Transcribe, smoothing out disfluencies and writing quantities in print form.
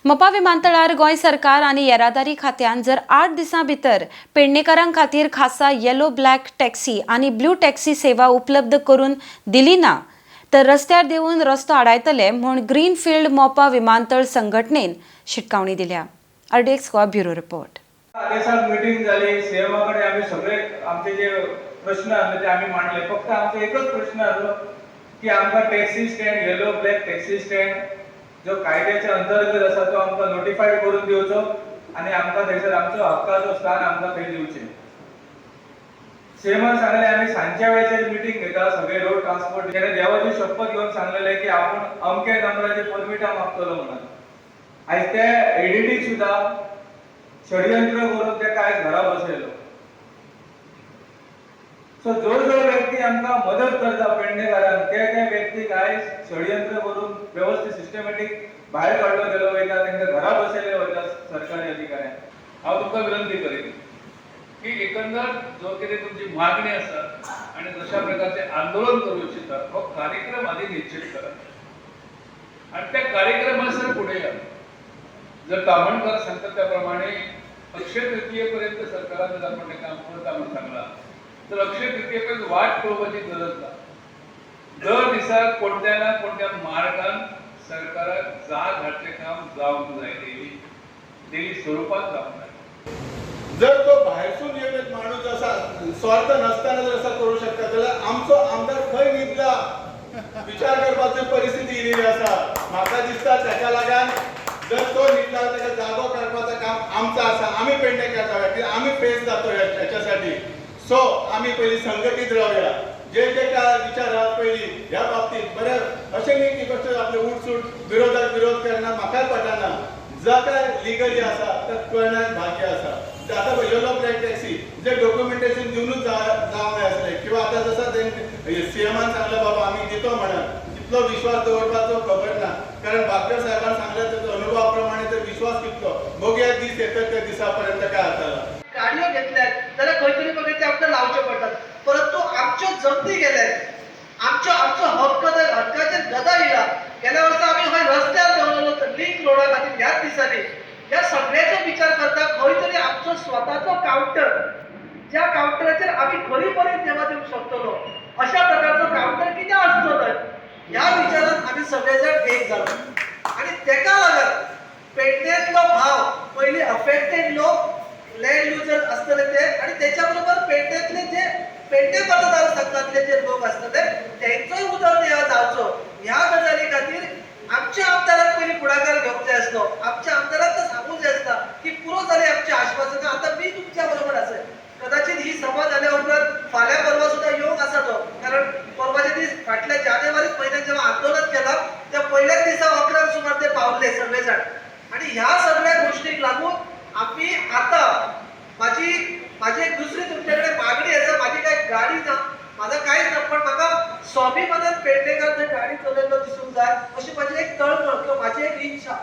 मोपा विमानतळार गोंय सरकार आनी येरादारी खात्यान जर 8 दिसां भितर पेडणेकारां खातीर खासा येलो ब्लॅक टॅक्सी आनी ब्लू टॅक्सी सेवा उपलब्ध करून दिली ना तर रस्त्यार देंवून रस्तो आडायतले म्हूण ग्रीनफिल्ड मोपा विमानतळ संघटनेन शिटकावणी दिल्या. RDX Goa bureau report. आदेसाक मिटींग जाली. सीएमा कडेन आमी सगळे आमचे जे प्रश्न आसले ते आमी मांडले. फक्त आमचो एकच प्रश्न आसलो की आमकां taxi stand, yellow black taxi stand जो कायद्याच्या अंतर्गत आसा तो आमकां नोटिफाय करून दिवचो आनी आमकां थंयसर आमचो हक्काचो स्थान आमकां थंय दिवचें. सीएमान सांगलें, आमी सांजच्या वेळाचेर मिटींग घेता सगळे रोड ट्रान्सपोर्ट. तेणे देवाची शपथ घेवन सांगलेलें की आपूण अमक्या नंबराचे परमिटां मागतलो म्हणून. आयज ते एडीटीक सुद्दां षडयंत्र करून तेका आयज घरा बसयलो. सो जो जो व्यक्ती आमकां मदत करता पेडणेकारांक, ते त्या व्यक्तीक आयज षडयंत्र करून वेवस्थीत सिस्टमॅटीक भायर काडलो गेलो वयता, तांकां घरा बसयले वयता सरकारी अधिकाऱ्यांक. हांव तुमकां विनंती करीन की एकंदर जो कितें तुमची मागणी आसा आणि जशा प्रकारचे आंदोलन करू इच्छिता, हो कार्यक्रम आधी निश्चित करा आणि त्या कार्यक्रमासर पुढे या. जर तामणकर सांगतात त्याप्रमाणे अक्षय तृतीयेपर्यंत सरकारान जर आपण ते काम करता म्हणून सांगला तर अक्षय तृतीयेपर्यंत वाट पळोवपाची गरज ना. दर दिसा कोणत्या ना कोणत्या मार्गान सरकाराक जाग हाडचें काम जावंक जाय, डेली डेली स्वरुपात जावंक जाय. जर तो भायरसून येवन एक माणूस असा स्वार्थ नसताना जर असा करू शकता जाल्यार आमचो आमदार खंय न्हिदला, विचार करपाची परिस्थिती येयलेली आसा. म्हाका दिसता तेका लागून जर तो न्हिदला, ताका जागो करपाचें काम आमचो आसा. आमी पेडणेकार जावया कित्याक आमी फेस जातो ह्याच्यासाठी. सो आमी पयलीं संघटीत रावया. जे जे काय विचार आहात पयलीं ह्या बाबतीत बरें, अशें न्ही की कशें आपले उठसूट विरोधाक विरोध करना म्हाकाय पटना. जाका लिगली आसा तर करण्याक भाग्य आसा. आता पळय, येलो ब्लॅक टॅक्सी जे डॉक्युमेंटेशन दिवनूच जावंक जाय आसलें किंवा आतां जसं सीएमान सांगलें बाबा आमी दितो म्हणून, कितलो विश्वास दवरपाचो खबर ना, कारण भापकर साहेबान सांगलें तेचो अनुभवा प्रमाणे तर विश्वास कितलो, बघूया दीस येतात त्या दिसा पर्यंत काय जातलो. गाडयो घेतल्यात जाल्यार खंय तरी बघ ते आमकां लावच्यो पडटात, परंतु आमच्यो जमनी गेल्यात, आमच्यो आमचो हक्क हक्काचेर गदा येयला. गेल्या वर्सा आमी हय रस्त्यार देंवलेलो लिंक रोडा खातीर. ह्याच दिसांनी ह्या सगळ्याचो विचार करता खंय तरी आमचो स्वताचो कावंटर, ज्या कावंटराचेर आमी खरी बरी सेवा दिवंक शकतलो, अशा प्रकारचो कावंटर कित्याक आसचो न्हय, ह्या विचारान आमी सगळे जाण एक जालो. आनी तेका लागून पेडणेंतलो भाव पयलीं अफेक्टेड लोक, लँड युजर आसतले ते आनी तेच्या बरोबर पेडणेंतले जे पेडणे मतदारसंघातले जे लोक आसतले तेंचोय उदरनिर्वाह जावचो ह्या गजाली खातीर आमच्या आमदारान पयलीं फुडाकार घेवंक जाय आसलो. आमच्या आमदारान तर सांगूंक जाय आसता की पुरो जाली आमची आश्वासनां, आतां मी तुमच्या बरोबर आसा. कदाचित ही सभा जाल्या उपरांत फाल्यां परवा सुद्दां येवंक आसा तो, कारण परवाच्या दीस फाटल्या जानेवारीच म्हयन्यात जेव्हा आंदोलन केलां त्या पयल्याच दिसा 11 सुमार ते पावले सगळे जाण. आणि ह्या सगळ्या गोष्टीक लागून आमी आतां माझी माझी एक दुसरी तुमच्याकडे मागणी आसा. माझी काय गाडी ना, माझा कांयच ना, पण म्हाका स्वाभिमानान पेडणेकार थंय गाडी चलयल्लो दिसूंक जाय अशी माझी एक तळमळ किंवा माझी एक इच्छा.